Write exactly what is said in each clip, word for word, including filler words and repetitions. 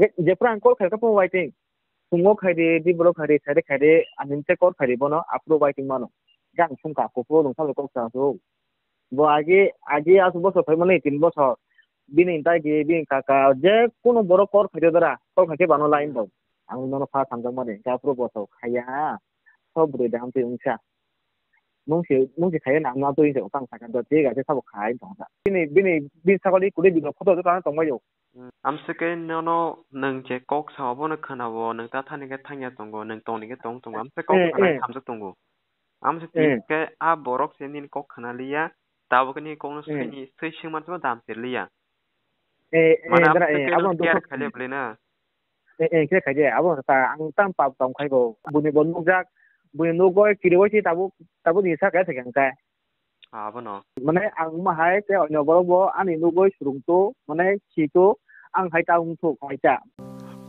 Je, jephuru ang call khaikha phone waiting. Phungo khaidi, di borok khaidi, saide khaidi, ani se call khaidi bono, aphuru waiting mano. Jang phungkha, kuphuru rungsa bai kok sa su. Bo agi, agi asu bosor phaimani tin bosor. Bini tagi, bini kaka, je kuno borok call khaidi dara, call khaikhe bano line rok. Ang nono pha samjak mani, aphuru bosor khaiya. Sob bwrwi dam twi wngsa. Mungsi, mungsi khaiya na, na twi wngsa, tang sakha do, je ga se sabo khai tongsa. Bini, bini, bini sakali kudui bini photo do tang tongmai yo. Amsike nono nwng je kok sao abono khwnao, nwng ta thani khe thangya tongo, nwng tongni khe tong tongo, amsike kok Eh, khwnai eh. Hamjak tongo. Amsike Eh. Ke a borok se nini kok khwnaliya, tabuk nini kokno Eh. Sini swi singman tamo dam tirliya. Eh, eh, Mana dara, amsike eh, no abono care dukhuk khaile bwlina. Eh, eh, khe khaide, abo ta ang tam pap tong khai bo. Buni bo nukjak, buni nugoi kiriwoi si tabuk, tabuk ni sa kaya thakang kai. Abono. Mane ang ma hai te onyo borok bo ani nugoi surung tu, mane si tu, ang hai ta wng thuk hai ta.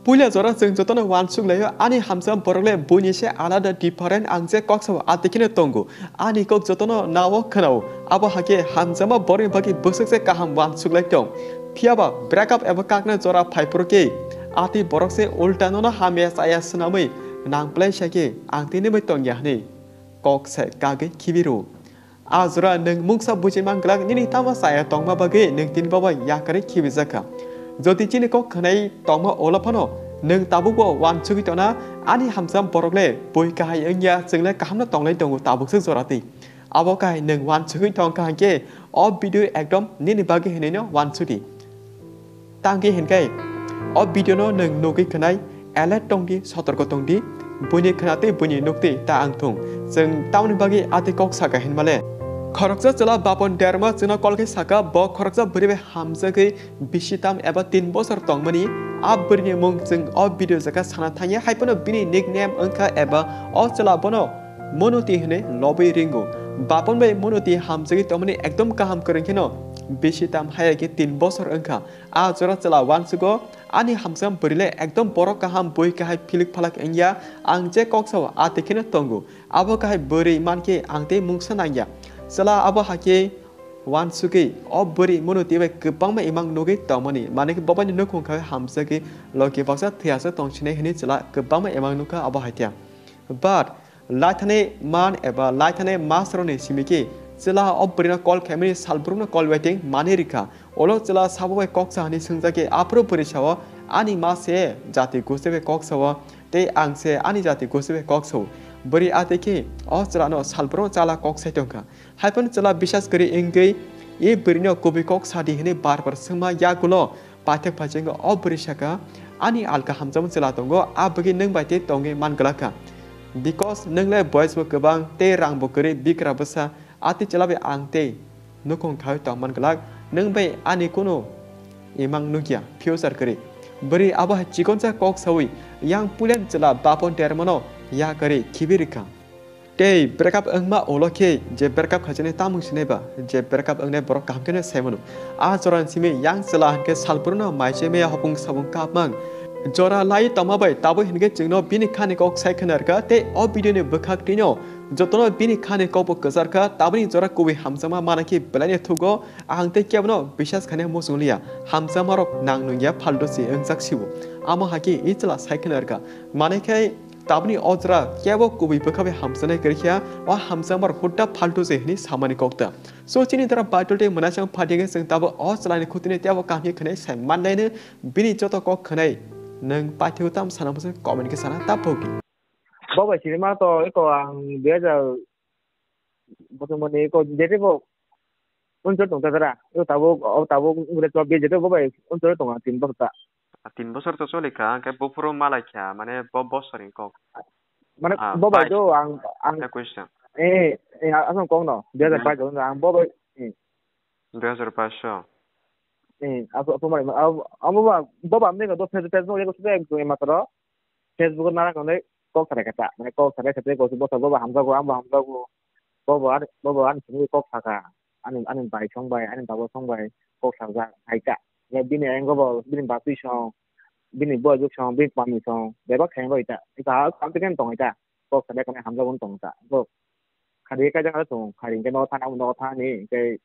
Puila jora chwng jotono uansuk laio, ani hamjak borok le buini se alada different, ang je kok sao ati kheno tongo. Ani kok jotono nao khwnao. Abo hakhe hamjakma borokni bagwi bwswk se kaham uansuk lai tong. Phiyaba breakup eba kakna jora phai phuru khe ati borok se ulta nono hamya chaya swnamwi nang plai sa khe ang tini bai tongya hwnwi kok sai kagwi khibi rw. A jora nwng mungsa buji man glak nini tamo chaya tongma bagwi nwng tini bo bai yakarwi khibijak kha. Jodi chini kok khwnai tongma ulo phano nwng tabukbo uansugwi tongna ani hamjak borok le bui kahai wngya chwng le kahamno tonglai tongo tabuk swk jora twi. Abo kahai nwng uansugwi tong kha hwnkhe o video ekdom nini bagwi hinwi no uansudi. Tangwi hinkhe o video no nwng nugwi khwnai, alert tongdi, sotorko tongdi, buini khwnatwi buini nuktwi ta ang thung. Chwng tamoni bagwi atwi kok saka hinmale. Khoroksa chwla Bapon Derma chwngno call khe saka, bo khoroksa bwrwi bai hamjagwi bisi tam eba tin bosor tongmani. A bwrwini mung chwng o video jaga sana thangya, hai phano bini nickname wngkha eba o chwla bono Monuti hwnwi lobwi ringo. Bapon bai Monuti hamjagwi tongmani ekdom kaham kwrwng kheno bisi tam haya khe tin bosor wngkha. A jora chwla uansugo, ani hamjak bwrwi le ekdom borok kaham, bui kahai philik phalak wngya, ang je kok sao a twi kheno tongo. Abo kahai bwrwi mankhe ang tei mungsa nangya. Chwla abo hakhe uansugwi o bwrwi Monuti bai kwbangma imang nugwi tongmani, manwi khe bo bai nukhung khai hamjagwi logi baksa thwiya se tongsinai hwnwi chwla kwbangma imang nukha abo hai khe. But laithani man eba laithani masrokni simi khe chwla o bwrwino call khaimani salbrumno call waiting manwi rikha. Olo chwla sabo bai kok sa hwnwi swngjak khe aphuru bwrwi sao, "Ani ma se jati gosti bai kok sao, tei ang se ani jati gosti bai kok sao." Bwrwi a twi khe o chwlano salbrumno chala kok sai tongkha. Hai phano chwla bisas kwrwi wngwi, "E bwrwino kubui kok sadi," hwnwi bar bar swngma yagulo paithak phaisingwi o bwrwi sakha, "Ani alka hamjakma chwla tongo, a bwgwi nwng bai tei tongwi man glak kha. Because nwng le boyes bo kwbang tei rang bo kwrwi, bikra bwsa, a twi chwla bai ang tei nukhung khaui tong man glak, nwng bai ani kunu imang nukya, future kwrwi." Bwrwi abo hai chikonsa kok saui yang puilani chwla Bapon Dermano ya kwrwi khibi rikha. Tei breakup wngma ulo khe je breakup khaijani tamung sinai ba, je breakup wngnai borok kaham kheno sai mano. A jorani simi yang chwla hinkhe salbrumno mai se maya hopung sabung kapmang. Jora lai tongma bai tabuk hinkhe chwngno bini khani kok sai khna rwkha tei o video ni bwkhak twino jotono bini khani kok bo kwchar kha, tabukni jora kubui hamjakma mana khe belai ni thugo, ang tei kebono bisas khaina muchung liya, hamjakma rok nang nungya phalto se wngjak sibo. Amo hakhe i chwla sai khna rwkha, manwi khe Tabukni o jora kebo kubui bwkha bai hamjaknai kwrwi kha, o hamjakma rok hutta phaltu se hwnwi samani kok ta. So chini dara Baitul tei mwnaisang phaidi khe chwng tabuk o chwlaini khutini teibo kaham khe khwnai sai mannaino, bini joto kok khwnai nwng paithakgo tamo sana muchung comment khe sana ta phokdi. Bo bai sinima to eko ang dui hajar bosong mani eko jete bo Unchal tong ta jara. O tabuk, o tabuk wngre chwla bejete bo bai unchal tong ang tin bosor ta. Ah, tin bosor to choli kha, hwnkhe buphuru malai kha, mane bo bosor ni kok. Mane ah, bo bai bai. Do ang, ang Ekwis ta. Eh, eh, asong kong no, dui hajar bais ang bo bai. Eh. Dui hajar bais o. Eh, aso, aso mari, abo, abo ba, bo ba amne ka do Facebook, Facebook, Facebook, matro. Facebook o nana kwnwi kok sarai kha ta, mane kok sarai kha tei kok bosor bo bo hamjago, ang bo hamjago, bo bo ani, bo bo ani simi kok sakha, ani, ani bai song bai, ani baba song bai kok sajak hai ta. Ya bini ayang bo, bini batwi song, bini buajuk song, bini pami song, bebak khe bai ta. Ita ha kam te ken tong ita, kok sarai kha hamjago tong ta. Bo khari ka jang tong, khari ke no thana, no thani, ke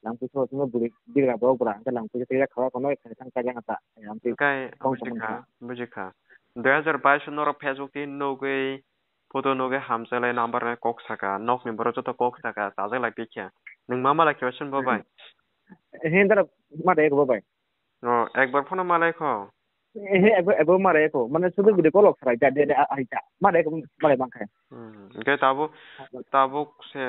Langpui so sino buri bigra borok bura hwnkhe langpui twi khawa kono thang kajang ta. Amtwi Hwnkhe kong bujikha, tongmani. Bujikha. Dui hazar bais norok Facebook twi nugwi photo nugwi hamjalai number nai kok saka, nokni borok joto kok saka, chajaklai pikha. Nwng ma malai khe swn bo bai? He dara ma de bo bai. O, ekbar phano malai kho. He ebo ebo mare ko mane sudu video call ok sarai ja de ai ja mare ko mare bangkhe. Hmm, hwnkhe tabuk, tabuk se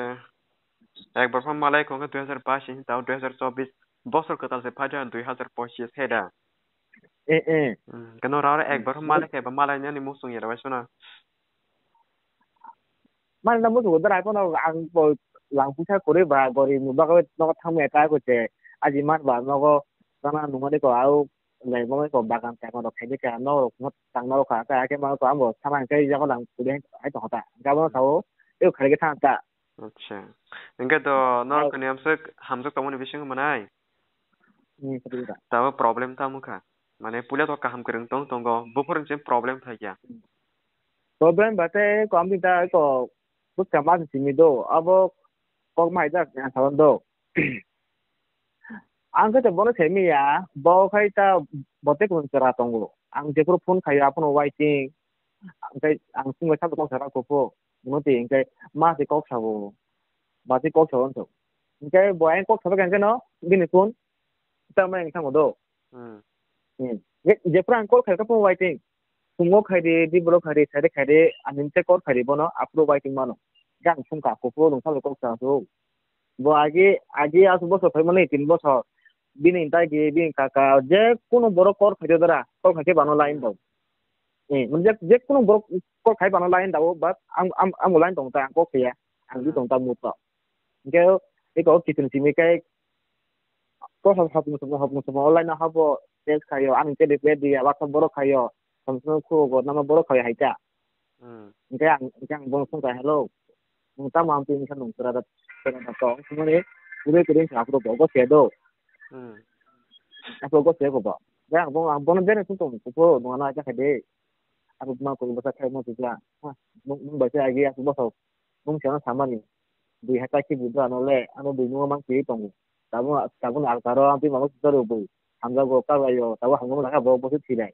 ekbar phano malai kho, hwnkhe dui hazar bais ni tabuk dui hazar chobis bosor kwtal se phaida dui hazar pochis he da. Eh eh. Hmm, keno rao ekbar phano malai khe ba malai ni ani musung yera bai sona. Mane na musung dara phano ang bo lang pusa kore ba gori mu bago nogo thangme ta ko che aji man ba nogo tana nungani ko au lai bo ko bagan ta ko khai de ka no rok mo tang no kha ka ke ma ko ambo sama kai jago lang kuli hai to hota ga bo sao e khai ge thang ta. Acha. Hwnkhe to norok kani amswk hamjak tongmani bisingo manai? Hmm, kati ta. Tabo problem tamo kha. Mane puila to kaham kwrwng tong tongo. Buphuru se problem thaikya. Problem bate ko amni ta ko bwkha ma simi do. Abo kok mai jak ang salon do. Ang khe to bono semi ya. Bo khai ta bote kun chara tongo. Ang jephuru phone khayo aphano waiting. Ang khai ang sung bai sabo kok sara kopho. Bono te ang khai ma se kok sabo. Ba se kok sabo. Ang khai bo ang kok sabo kan no. Bini phone. Tamo ang thango do. Hmm. Hmm. Je, jephuru ang call khaikha phone waiting. Phungo khaidi, di borok khaidi, khaidi, khaidi, ani mte call khaidi bono, aphuru waiting mano. Jang phungkha, kuphuru nung salo kok sa su. Bo agi, agi asu bosor phaimani tin bosor. Bini tagi, bini kaka, je kunu borok call khaidi dara, call khaikhe bano line dao. Eh, mane je, je kunu borok call khai bano line dao, but ang, ang, ang line tong ta, ang call khaiya, ang di tong ta muto. Hingke, eko kitin simi kai, Ko hop hop musumo hop musumo online no habo text khayo ani te reply diya WhatsApp borok khayo samsung khugo nama borok khayo haita. Hmm. Hingke ang hingke ang bono sung kha hello. Nung tamo ang tini sa nung tura da tura da tong sumani kudui kudui sa aphuru bo go se do. Hmm. Aphuru go se go bo. Ya ang bono ang bono jene sung tong ko nung ana ja khade. Aphuru ma ko basa khai mo tija. Nung nung ba se agi aphuru bo so. Nung sa samani. Dui hata ki budo ano le ano dui nung mang ki tongo. Tabuk, tabuk ni alkaro amtwi mano sujaro bui. Hamjago kabaio, tabuk hamjakma laka bo bosi thilai.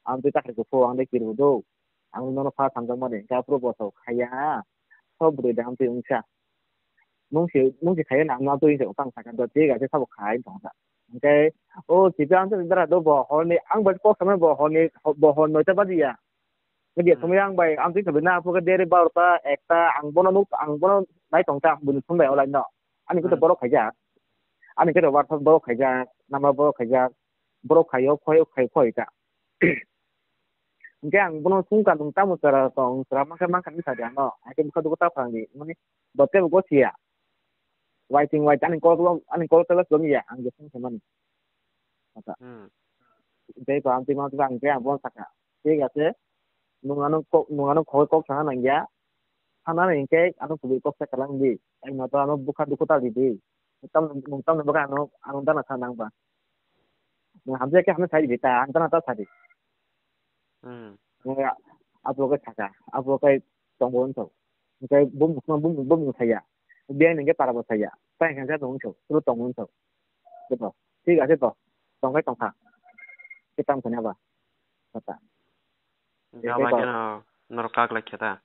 Amtwi takhai kufo ang de kirbu do. Ang nono pha hamjakmani, hingke aphuru bosok khaiya. Sok bwrwi de amtwi wngsa. Nungsi, nungsi khaiya na amtwi wngsa utang saka do, thik ase sabo khai tongsa. Hingke, o, chipi amtwi dara do bo horni, ang bai kok samani bo horni, bo hor noita bajiya. Media Hmm. Thumui ang bai, ang twi sabai na, aphuru khe deri barota, ekta, ang bono nuk, ang bono nai tong ta, bini phone bai online no. Ani khe to Hmm. Borok khaijak. Ani khe to WhatsApp borok khaijak, number borok khaijak, borok khaio, khoi, khoi, khoi ta. Hingke ang bono sung ka nung tamo chara tong, chara mangkha, mangkha ni sadia no. Ai khe bukha dugo ta phrang di, mani bote bo gosia. Waiting, waiting, ani call, ani call kala song ya, ang je sung samani. Kata. Hmm. Tei ko ang twi ma twi ang twi ang bono saka. Thik ase. Nung ano kok, nung ano khoi kok sana nangya. Sana nang khe ano kubui kok sa kalang di. Ang ma to ano bukha dukhu ta di di. Tam nung tam nung baka ano ano dana sa nang ba. Nung hamjak khe hamjak sai di ta, ang dana ta sa di. Hmm. Nung ya, apo khe saka. Apo khe tongbo wngthok. Hingke bumung, bumung, bumung saya. Biyang hingke para bo saya. Tang hingke tong wngthok. Suru tong wngthok. Khe to. Thik ase to. Tongkhe tongkha. Khe tang khanya ba. Kata. Jaba khe no norok kak lai khe ta.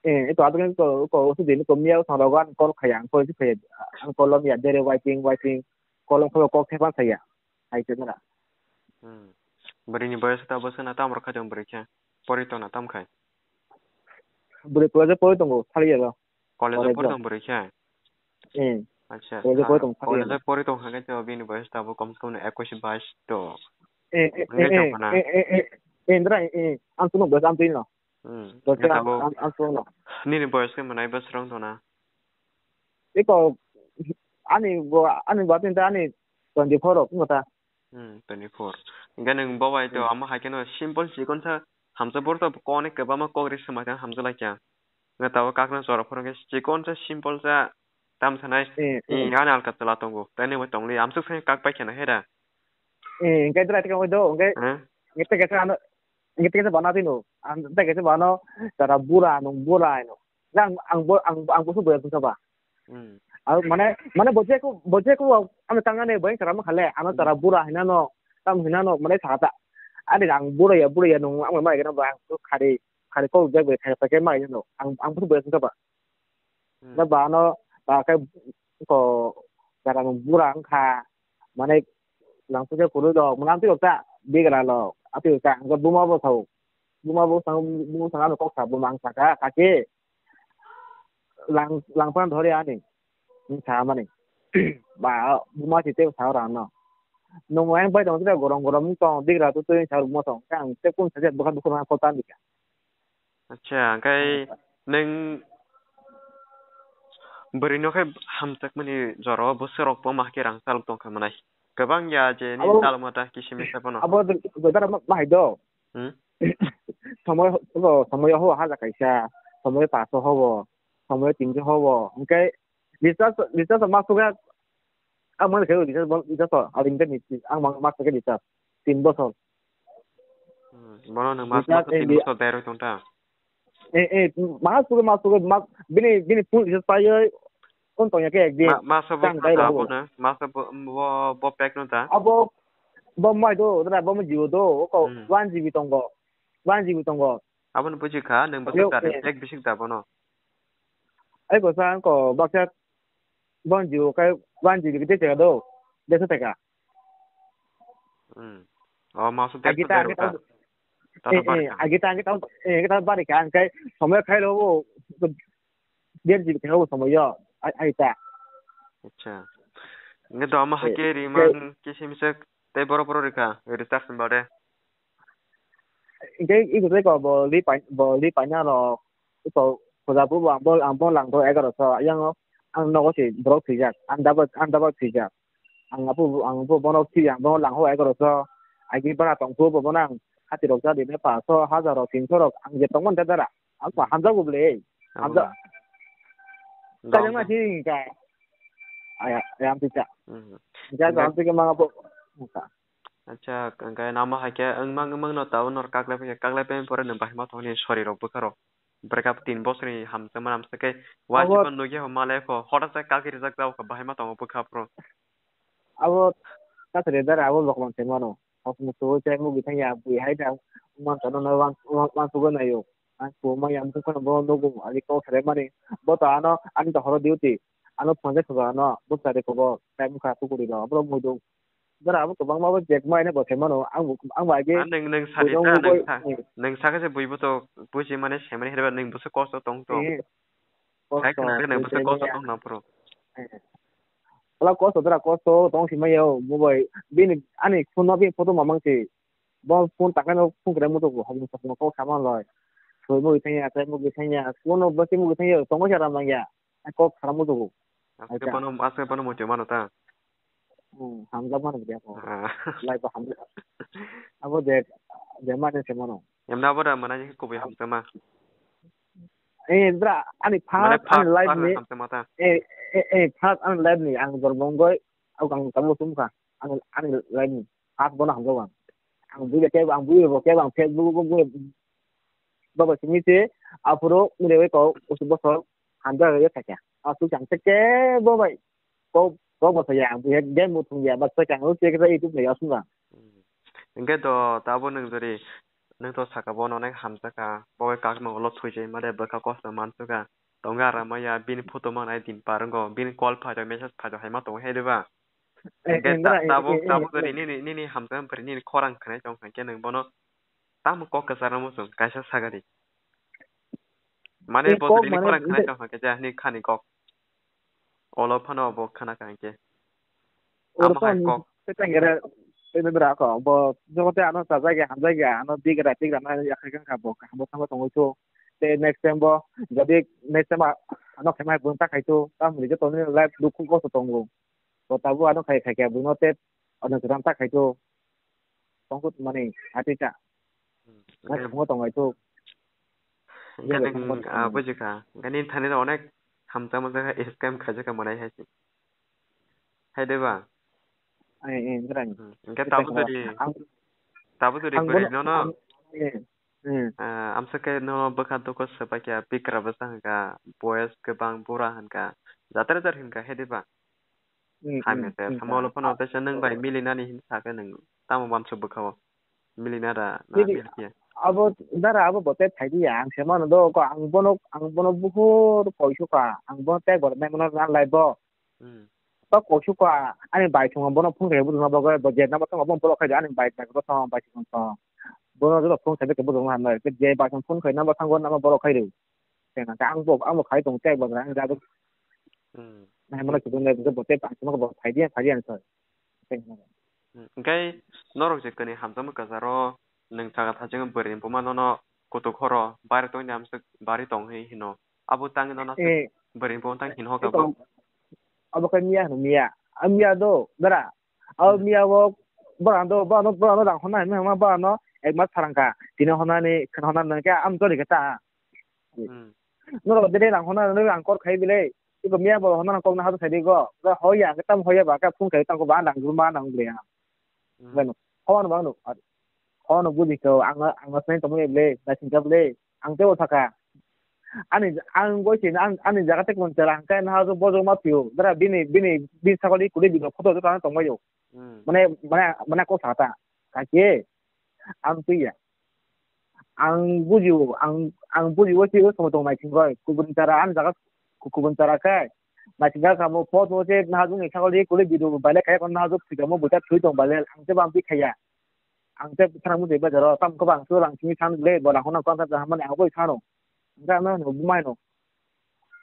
Eh, ito ato ko ko su din ko miya sang rogo an call khaya, ang call si khaya. Ang call lo miya dere waiting, waiting. Call ko ko khe pa saya. Hai se mara. Hmm. Bwrwi ni boyos ta bwswk na tam rwkha jong bwrwi khe. Pori tongna tam khai. Bwrwi college pori tongo, thali yalo. College college pori tong bwrwi khe. Hmm. Acha. College pori tong thali yalo. College pori tong kha khe to bini boyos ta bo kom se kom no ekwis bais to. Eh, eh, wngwi tong khana. Eh, eh, eh, eh, Indra, eh, eh, ang tuno boyos ang tuino. Hmm. Boyos ang, ang tuino. Nini boyos khe mwnai bwswk wng tongna? Iko ani bo, ani bo atin ta ani twenty four rok wngkha ta. Hmm, twenty four. Hingke nwng bo bai to hmm. Amo hai kheno simple chikon sa hamsa bor to kone kwbangma kok ri swmai tang hamsa lai kha. Nga tabo kakna chora phoro khe chikon sa simple sa tam sanai. Hmm, hmm. Ani alka chwla tongo. Tei nwng bo tongli amsuk sai kak pai kheno hera. Hmm, hingke dra tika do hingke. Hmm? Hingke teke sa ano, hingke teke sa bana tino. Ang teke sa bano tara bura nung bura ino. Ang, ang bo, ang, ang bo su boya sa ba. Hmm. Aro mane, mane bo je ko, bo je ko ang tangani bai chara ma khale, ano chara bura hinano, tam hinano, mane sa ta. Ani ang bura ya, bura ya nung ang mai gana ba ang khari, khari ko je bai khai pa ke mai no. Ang, ang bura bai ka ba. Hmm. Na ba no, ba kai ko chara bura ang kha, mane lang puja kuru do, mane ang tu ta, bigra lo, atu ta, ang buma bo thau. Buma bo sang, buma sang ano kok sa, buma ang saka, kake. Lang, lang pan dhori ani. Ni sa mani. Ba, buma si te sa ra no. Nung yang bai dong sida gorong gorong tong, digra tu tu sa buma tong. Kang te kun sa je bukan bukan ko tan dika. Acha, angkai neng beri no khai hamsak mani joro bo serok bo mahke rang saluk tong kha manai. Kebang ya je ni abo salma ta kisimisa bono. Abo dara ma hai do. Hmm? Somoy, somoy ho haja kaisa, somoy paso hobo, somoy tinjo hobo. Hingke recharge, recharge ma suga, ang mani khe recharge, recharge to, aling den ni, ang ma, ma suga recharge, tin bosor. Hmm, bono nang ma, recharge ma tin bosor dai roi tong ta. Eh, eh, ma suga, ma suga, ma, bini, bini full recharge pai, kon tong ya ke ek din. Ma, ma so bo tang dai ta lo. Bo na, ma so bo, bo, bo pack no ta. Abo, bo mai do, dara bo mo jiwo do, ko hmm. One G B tongo, one G B tongo. Aboni buji kha, nang bo yo, ta eh. Pack bisik ta bono. Ai ko sa ko baksa bon jiwo kai one G B kete teka do. Desa teka. Hmm. Oh, maksud agi ta agi ta. Eh, eh, agi ta agi ta, eh, agi ta bari ka angkai somoi khai lo bo. Der G B khai lo somoi yo. Ai, ai ta. Acha. Nge do ama eh, hake ri eh. Mang kisimisa te boro boro rika. Recharge bade. Hingke iko tei ko bo li pai, bo li paina rok, iko puja phubo ang bo, ang bo lang do egaroso, yang ang nogo se borok thwijak, ang double, ang double thwijak. Ang apo, ang bo bono thwi, ang bo lang ho egaroso, agi bara tong phubo bono ang hati rok jadi ne paso, hajar rok, tinso rok, ang je tongmani da dara, ang pa hamjago bole, hamja. Kajang na thwi hingka. Aya, aya, ang twi cha. Mhm. Hingke ang twi ke manga bo, hingka. Acha, hingke namo hai khe wngmang wngmang no tabuk nor kaklai phai khe, kaklai phai pore nwng bahima tongni sori rok bwkha rok. Breakup tin bosor ni hamjakma hamjakhe, abo waisa nugya ho malai kho, hoda sa kaki rijak jao kho, bahima tongo bwkha phuru. Abo kasari dara abo bokmang se mano. Hok musu chai mugi thangya, bui hai da, man tono no wan, wan, wan sugo nayo. Ang sumai ang bukhuno bo nugo, ani kok sare mani. Bo to ano, ani to horo duty. Ano phone se sugo ano, bo sare ko bo, time kha tukuri do, bro muidu. Dara abo kwbangma bo jekma ene bo se mano, ang bo, ang bo age. Ah, nwng, nwng sari buino ta, nwng bugoi, sa, eh. Nwng sakha se buibo to buji mane semani herba nwng buso kosto tong to. Eh, sai kosto, khna nang buso buji kosto mane tong na bro. Eh. Wala kosto dara kosto tong si maya o, bo bai. Bini, ani phone no bini photo mamang si. Bo phone takano phone kre muto ko, hobong sokmo kok sama loi. Soi mugi thangya, sai mugi thangya, phone no basi mugi thangya, tongo se ramang ya. Kok sama muto ko. Aske pano, aske pano muti mano ta. Hmm, hamjak mano dia ko. Ah. Lai ba hamjak. Abo je, je ma se mano. Emna abo da mana je ko bi hamjak ma. Eh, bra, ani first, first, ani life ni. Hamjak ma ta. Eh, eh, eh, first ani life ni ang jorbongoi, au kang tamo sumkha. Ani, ani life ni. First bono hamjak ang. Ang bui ke, ang bui bo ke, ang Facebook bo bui. Baba simi se, apuro, mure ko, usu bosor, hamjak ya kaka. Asu chang se ke, bo bai. Ko, ko bo saya, ang bui game bo thung ya, ba se kang, se ke YouTube ni asu na. Hingke to, tabo nwng jori, nwng to saka bono onek hamjak kha, bo bai kakma ulo thwijai mare, bwkha kosto mansukha. Tongo aramaya, bini photo manai din par wngo, bini call phaio, message phaio, hai ma tongo, hai de ba? Eh, hingke eh, ta-, eh, tabuk, eh, eh, tabuk eh. Jodi nini, nini hamjak bwrwi nini khorang khwnai tong kha, hingke nwng bono tamo kok kwchar muchung kaisa sagadi. Mane eh, bo kok jodi nini mane khorang khwnai nte- tong kha, khe ja ni khani kok. Olo phano bo khana kha hingke. Oro amo hai phano kok. Te tengere, te bebra ko, bo jogote ano chajak ya, hamjak ya, ano bigra, bigra na ya kha kha bo, bo thango tongoi tho. Te next time bo, jodi next time a-, ano khe mai bung ta khai tho, tam ri joto ni life dukhu kosto tongo. Bo tabuk ano khai khai khe bung no te ano gram ta khai tho. Tongkut mani ati cha. Hmm. Ngai sungo tong ai tuk. Hingke nwng, ah, buji kha. Hingke nini thani rok onek hamjakma jagha scam khaijak kha mwnai hai se. Hai de ba? Ai, ai, ngrang. Hmm. Hingke tabo jodi, ang, tabo jodi ang bwrwi bono, nono ang, eh. Hmm. Ah, amsa khe no bwkha dukho swbaikya, bikra bwsa hwnkha, boyes kwbang bura hwnkha, jatar jar hwnkha, hediba? Hmm, hmm, hamya khe, hmm, samolo phano tesa nwng bai milinani hin sakhe nwng tamo bamsuk bwkha o? Milina da na Mili-, milkhe? Abo, dara abo bote phaidi ya, ang se mano do, ko ang bono, ang bono buhur koisukha, ang bono tei borok nai mano na lai bo. Hmm. To koisukha, ani bai thwngma bono phone khe bujuna bagwi, bo je number thwngma bono block khai di, ani bai thwngma bono, bai thwngma bono. Bono joto phone khaide khe bujuna hamnai, je bai thwngma phone khai number thangwi number block khai di. Tei na, ang bo, ang bo khai tong tei bo ang jadu. Hmm. Nai mano kibun lai bo te bai thwngma bo phaidi ya, phaidi ya sir. Tei na. Hmm. Hwnkhe norok je kani hamjakma kwcharo nwng saka thajak bwrwi buma nono kutuk horo, bari tongni amswk bari tong hi hino. Abo tangwi nono Eh. Bwrwi buma tang hin hoka Eko, bo. Abo khe miya hino miya. A miya do, dara. A Hmm. miya bo, borano, borano, borano rang honna hinwi hwnma borano ek mas pharangkha. Tini honnani, khna honna nangkhe, am jori khe ta. Hmm. Norok bede rang honna nangwi ang kor khai bile. Iko miya bo honna nang kok na hadu sai di go. Ga hoya, ga tam hoya ba, ka phone khai tang ko ba nang, ma nang bile. Hmm. Bueno, hon bang no. Hon buji ko, ang, ang sai tong bile, na sing bile. Ang tebo saka. Ani, ang goi se, ang, ani jaga te kun chela, ang kai na hadu bojo ma piu. Dara bini, bini, bini sakoli kuli bini photo joto ang tong bayo. Hmm. Mane, mane, mane ko sata. Kake, ang tuya. Ang bujiu, ang, ang bujiu si o somo tong nai singoi. Kubun chara ang jaga ku-, kubun chara kai. Nai singa kamo pot mo se na jung ni sakol di kuli bidu bai le kai kon na jung phi kamo buta thui tong bai le ang se bam pi khaya. Ang se thang mu de ba jaro tam ko bang su lang sini san le bo lang hona kon ta mane ang boi sano. Ang ta na no bumai no.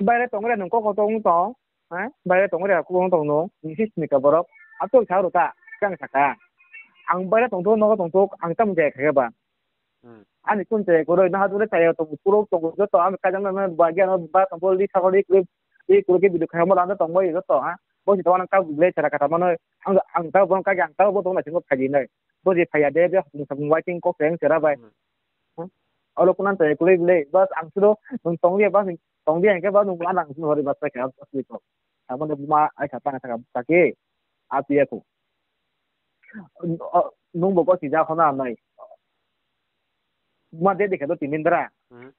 Bai le tong le nung ko ko tong tong. Ha? Bai le tong le ko tong no. Ni sis ni ka borok. Ato sa ro ta. Kang saka. Ang bai le tong to no tong to ang tam je khe ba. Hmm. Ani kun te koroi na hadure tayo to puro to joto ami kajang na ba gya no ba to bol di sagori kuri di kuri ke bidu khamo landa tong bai joto ha. Bo si to an ka ble chara kata mano ang ang ta bon ka ang ta bo to na singo khaji nai. Bo je phaya de be hung sa waiting ko peng chara bai. Hmm. Ha? Olo kunan tayo kuri ble bas ang suro nung tong dia bas tong dia ke ba nung lan ang suro hori bas ka asli ko. Amo ne buma ai sa pa na ka ta ke. Api aku. Nung bo ko sijak hono amnai. Buma de dekha do tin din dara. Hmm.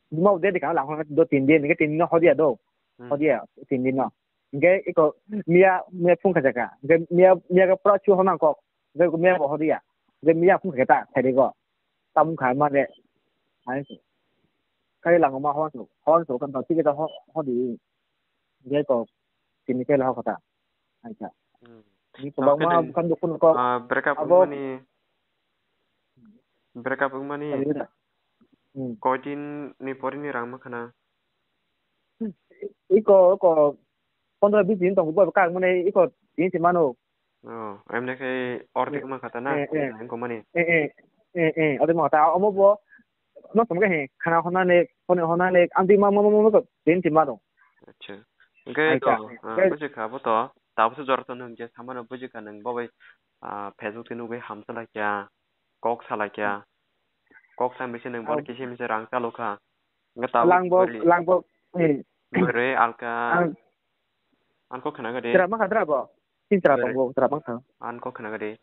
Buma de dekha lang hono do tin din, ke tin din no hodia do. Hmm. Hodia tin din no. Ke iko miya, miya phung kha jaka. Ke miya, miya ka pra chu hono kok. Ke miya bo hodia. Ke miya phung kha ta, thari go. Tam kha ma de. Ai. Kai lang ma hon so, hon so kan ta ti ke ta ho, hodi. Ke ko. Tin ke la ho kha ta. Acha. Hmm. Ni kwbangma bwkhan dukhu nukho. Ah, break up abo wngmani, break up wngmani. Hmm. Koi din ni pore ni rang ma khana? Iko, iko, pondro bis din tongo, bo kak mane iko din se mano. Oh, emne khe ordek ma khata na, eh, eh, koi din ko mani. Eh, eh, eh, eh, ordek ma khata, omo bo, no tong khe, khana hona le, phone hona le, ang di ma, ma, ma, ma, ma, din se mano. Acha. Hwnkhe ai to, ta, ah, hwnkhe buji kha bo to, tabukhe jora to nwng je samano buji kha nwng bo bai, ah, Facebook twi nugwi hamsa lai kha, kok sa lai kha, kok sa misi nwng bono kisa misi rang chalo kha. Hwnkhe tabuk langbo, bwrwi, langbo, eh. Bwrwi alka, ang, ang kok khna gade. Tira ma kha tira bo? Tin tira bwrwi. Tongo, tira ma kha. Ang kok khna gade.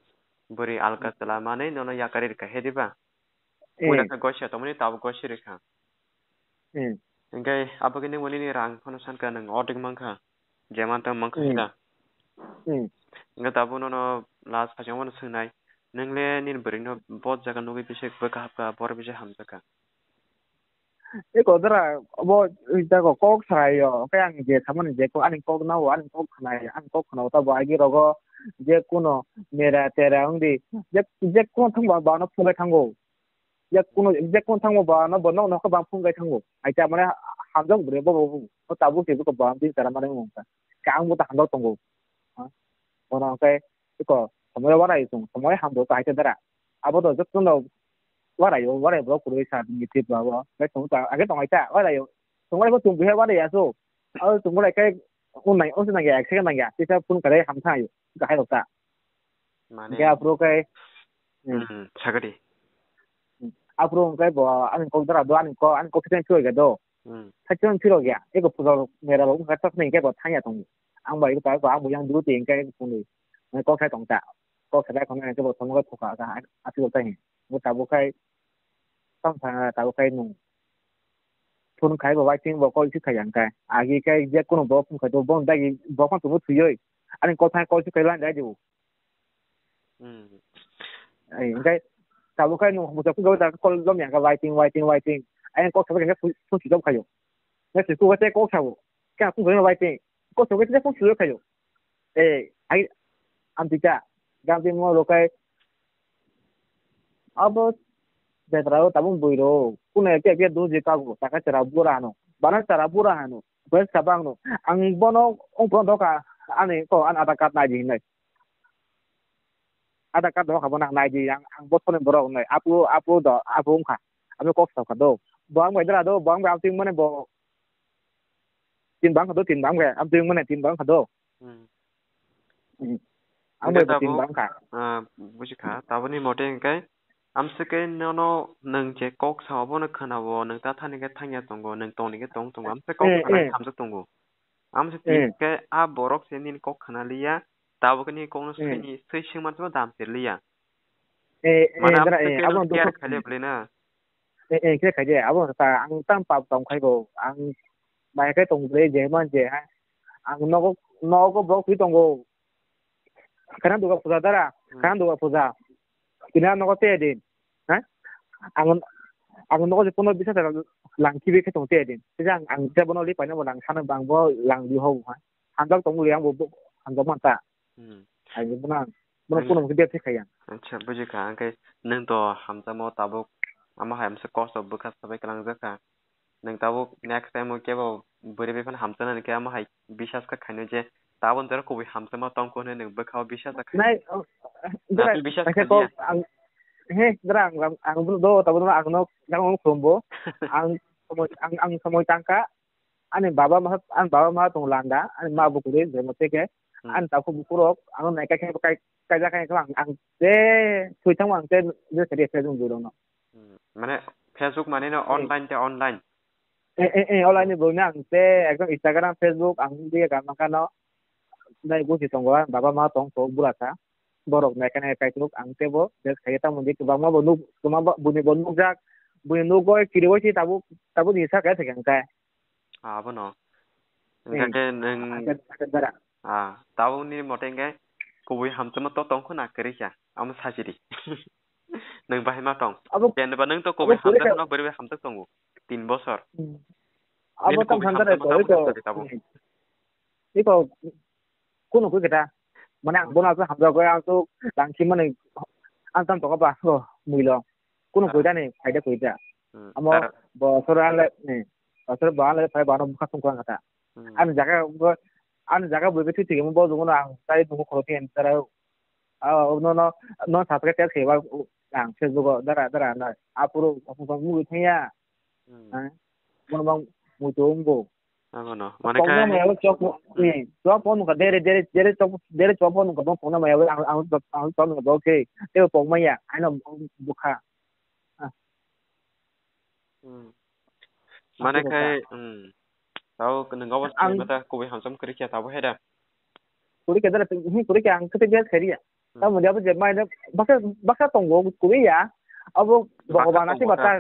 Bwrwi alka chwla manwi nono yakari rwkha he diba? Eh. Puila khe gosia tongmani tabuk gosi rwkha. Hmm. Hingke abo khe nini nini rang phano sankha nwng ordek mankha, je mantha mankha. Hmm. Hingka. Hmm. Hingke tabuk nono last khaisa bono swngnai, nwng le nini bwrwi no bo jaga nugwi bisi bwkha hapkha, boro bisi hamjakha. Eko dara, obo jago kok sarai o, hingke ang je samani je kok, ani kok nao, ani kok khnai, ani kok khnao, tabo agi rogo je kuno mera tera wngdi, je, je kuno thangba ba no phungai thango. Je kuno, je kuno thangma ba no, bo nok nokha bang phung gai thango. Ai ta mane hamjak bre bo, bo, bo. Bo tabuk se bo ba din tara mane mo ta. Ka ang bo ta hamjak tongo. Ha? Bono kai ko somoi warai song, somoi hambo ta hai ta dara. Abo to jotto no warai yo, warai bo kurui sa ni tip ba bo. Kai song ta age tong ai ta warai yo. Song warai bo tung bihe warai ya so. Abo tung warai kai un nai, un nai ya, ek second nai ya. Tisa phun kare ham tha yo. Ka hai rok ta. Mane. Hingke aphuru khe, hmm. Hmm, sagadi. Hmm. Aphuru hingke bo ani kok dara do, ani kok, ani kok khe phirok ya do. Hmm. Sakhe phirok ya, eko puja mera rok wngkha sakni hingke bo thangya tongo. Ang bai eko ang bo yang dulu ti hingke eko phunui. Mane kok sai tong ta. Kok sai khonai hingke bo thomo khe thoka ka, aphuru tai. Bo tabuk khai, tamo thang tabuk khai nwng. Phone khai bo waiting bo call si khai ang kai. Agi kai je kono bo phone khai to bo dagi bo phone to thuyoi. Ani call thang call si khai lan dai dibo. Hmm. Ai, hingkai tabuk khai nwng muchak phunukgo da call lom ya kha waiting, waiting, waiting. Ai kok sabai khe phun, phun switch off khaio. Nai switch off khe kok sabo. Khe phun khe waiting. Kok sabai khe phun switch off khaio. Eh, ai, amtwi ta. Gam twi mo rokai. Abo betra o tabuk bui ro. Kune khe khe duji kago. Taka chera bura hano. Bana chera bura hano. Bes kabang no. Ang bono ong pon doka. Ani ko an ada kat nai di hinai. Ada ka doha bo nang nai di, ang, ang bo thoni borok nai apu, apu do, apu wngkha. Ami kok sa kha do. Bo ang bai dra do, bo ang bai amtwi mane bo tin bang kha do, tin bang kha. Amtwi mane tin bang kha do. Hmm. Hmm. Ang bai tin bang kha. Ah, buji kha. Taboni mote hingkai amsike nono nwng je kok sa obo no khna bo, nwng ta thani khe thangya tongo, nwng tongni khe tong tongo. Amsike kok khna hamjak tongo. Amsike tin khe a borok se nini kok khna liya. Tabuk ni kok no sui ni, sui sing man dam se liya. Eh, eh, mana dara, eh, abo dukha care khaile bole na. Eh, eh, khe khaide, abo ta ang tam pap tong khai go. Ang bai khai tong bole je man je, ha. Ang nogo, nogo bok sui tongo. Khana duga puja dara, khana duga puja. Kina nogo te din. Ha? Ang, ang nogo je pono bisa ta lang kibe khe tong te din. Tei ang, ang te bono li paina bo lang sana bang bo lang di ho, ha. Hamjak tong li ang bo, bo hamjak man ta. Hmm. Ai, bono, bono hmm. Kuno mungkin dia thik kaya. Acha, buji kha, angke nang to hamjamo tabuk, ama hai amsa kosto bwkha sabai kalang jakha. Nang tabuk next time o kebo bwrwi bai phano hamjana nang khe ama hai bisas kha khaino je tabuk jora kubui hamjama tong kho hinwi nang bwkha o bisas kha. Nai, oh, na jora, tu bisas kha ko, dia. Ang, he, jora ang, ang, ang bono do, tabuk ang no, jang ang khumbo, ang, ang, ang samoi tangka, ani baba ma, ani baba ma tong landa, ani ma bukurui, je mo teke, hmm. Ani takhuk bukurok, ano nai kai kai kai, kai ja kai ang, ang te, thui thang ang te, je seri seri jung jurong no. Hmm. Mane, Facebook mane no hmm. Online te online. Eh, eh, eh, online ni boi na ang te, ekdom Instagram, Facebook, ang dia ga maka no, nai gusi tongo, baba ma tong to, bura ta. Borok nai khe nai kaitorok ang tebo je khaye tamo je kwbangma bo nuk, kwbangma bo, buini bo nukjak, buini nugwi kiriwi se tabuk, tabuk ni sak ya thang khe. Abono. Hingkha khe nwng, ah, tabuk ni mote hingkhe kubui hamjakma to tong kho na kwrwi kha, amo sajiri. Nwng bahai ma tong. Abo, jeneba nwng to kubui hamjakma no bwrwi bai hamjak tongo. Tin bosor. Hmm. Abo tamo hamjakma hamjakma to tabuk. Hmm. Iko kuno kwi keta. Mane ang bono aswk hamjagwi aswk tangsi mani ang tamo tongo ba aswk muilo. Kuno kwi da ni phaida kwi da. Hmm. Amo bo aswk ale ni. Aswk bo ale phai bano bukha sung kwrang kata. Hmm. Ani jaga bo, ani jaga bo bithi thik mo bo jogo ang tai dungo khoro khe tara. Ah, no, no, no, subscribe khe ba ang Facebook o dara dara na. Apuro apuro mugwi thaya. Hmm. Ha? Bono bang muitu wngbo. Abono. Mane pokna khai maya bo chok mo, hmm. Eh, chok mo nungkha dere, dere, dere chok, dere chok mo nungkha bo pokna maya bo ang, ang, ang chok nungkha bo khe. Tei bo pokmaya, ano bukha. Ah. Hmm. Mane khai, hmm. Tao nung abo ang mata kubui hamjak kwrwi kha tabo heda. Kwrwi kha dara, hmm, kwrwi kha ang kete bias khairiya. Hmm. Tamo dia bo je mai na baksa, baksa tongo kwrwi ya. Abo baksa Bhagwan tongo asi bata.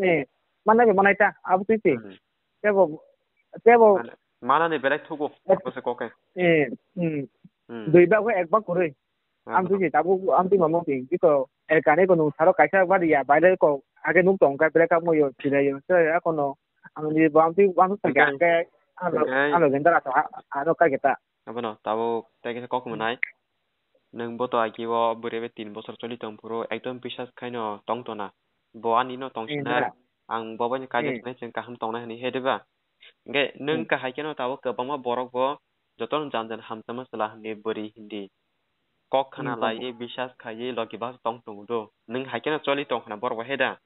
Eh, mana be manai ta, abo twi twi. Hmm. Tebo, tebo. Mana, mana ni belai thugo, eh, bose koke. Eh, hmm. Hmm. Dui bak ho ek bak kwrwi. Ah, ang twi twi tabuk, ang twi mamung twi, twi ko, eh, kare ko nung saro kaisa bari ya, baire ko, age nuk tong kai belai ka mo yo, sira yo, sira ya kono, ang ni bam twi, bam twi ka, ang kai, ang lo, ang lo gendara to, ano kai keta. Abono, tabuk, tei kisa kok manai. Nwng bo to agi o bwrwi bai tin bosor choli tong phuru ekdom bisas khaino tong tona. Bo ani no tong sinai, ang bo bai ni kaijak sinai chwng kaham tongnai hinwi he diba? Hwnkhe nwng kahai kheno tabuk kwbangma borok bo jotono jan jan hamjakma chwla hinwi bwrwi hindi. Kok khna lai, bisas khaiwi logi bas tong tongo do. Nwng hai kheno choli tong khna borok bo he da?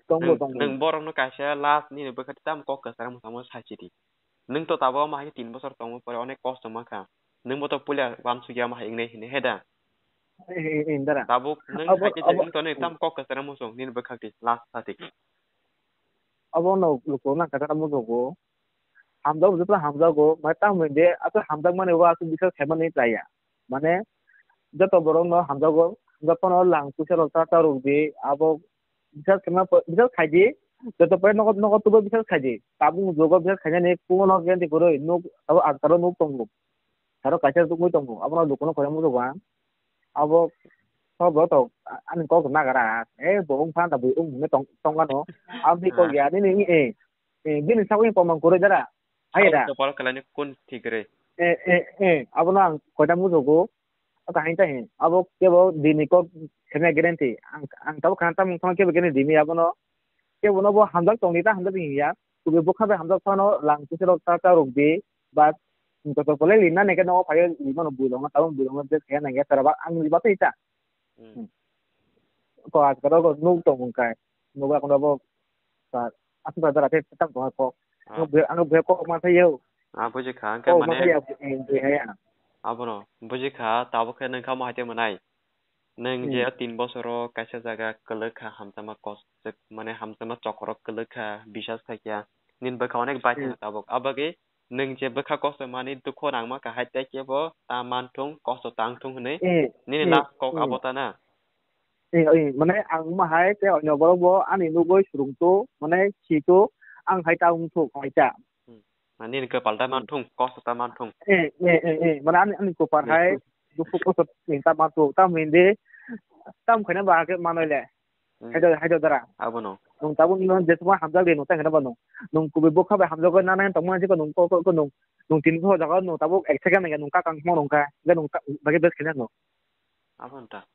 Tongo, nwng, tongo. Nwng borokno kaisa last nini bwkha tamo kok kwcharo mwchangma sai chidi. Nwng to tabuk omo hai khe tin bosor tongma pore onek kosto mankha. Nwng bo to puila uansukya omo hai wngnai hinwi he da? Eh, eh, eh, dara. Tabuk nwng abo, hai khe abo, nwng to nwng tamo kok kwcharo muchung nini bwkhak di last sati. Abo no lukurok nang khe tamo jogo. Hamjago, joto hamjago, mane tamo de, aswk hamjakmani bo aswk biswas khaimani chaya. Mane, joto borokno hamjago, jotono lang puisa rok ta, ta rwdi, abo bisas khaima pore, bisas khaidi, joto pore nogo, nogo tubo bisas khaidi. Tabuk jogo bisas khainani kuno no genti kwrwi nuk, abo askaro nuk tongo. Aro kaisa tugwi tongo. Abono lukuno koya muchungo ang. Abo sobo to ani kok nagara. Eh, bo wng phan da bo wng hwnwi tong, tongano. Aboni kok ya nini, eh, eh, bini sagwi komang kwrwi dara. Hai da. Kopal kalaini kun thik re. Eh, eh, eh, abono ang koita muchungo. Ata hain ta hin. Abo kebo dini kok khemya guarantee. Ang, ang tabuk khan tamung thangma kebo guarantee dimi abono. Kebo no bo hamjak tongdi ta hamjak hinwi ya. Kubui bwkha bai hamjak phano lang kisirok ta ta rwk di. Ba joto kolai lina neke no phaio lima no bui rok no tabuk bui rok no je khe nang ya tara ba ang ni ba tei ta. Hmm. Ko askaro ko nuk tong kai. Nuk ba kono bo ta asuk ta dara te tam ko ko. Ah. Nuk be ang be ko ma thaio. Ah, buji kha, hwnkhe ko ma mane thaio. Abono buji kha, tabuk khe nang kha mo hai te manai. Nwng je Hmm. o tin bosoro kaisa jaga kwlwkha hamjakma kosok, mane hamjakma chokorok kwlwkha, bisas khaikha, nini bwkha onek bai Hmm. thangkha tabuk. Abagwi nwng je bwkha kosok mani dukhu nangma kahai tei kebo ta manthung, kosto tangthung hwnwi Hmm. nini Hmm. last kok Hmm. abo ta na? Eh, eh, mane ang ma hai tei onyo borok bo ani nugwi surungto, mane sito, ang hai ta wngthok hai ta. Hmm. Nini kwpal ta Hmm. manthung, kosto ta manthung. Eh, eh, eh, eh, mane ani, ani kwpal hai Yes. dukhu kosto ta manthung, ta hwnwi de, tam khaina ba khe manoi le. Hmm. Haido, haido dara. Abono. Nwng tabuk nwng jesukma hamjak de nwng ta khaina ba nwng. Nwng kubui bwkha bai hamjak nang nang tongma jikha nwng ko, ko, ko nwng, nwng tini ko jaga nwng tabuk ek second nang nwng ka kang mo nwng ka. Ga nwng ta, bagi bes khaina nwng. Abono ta.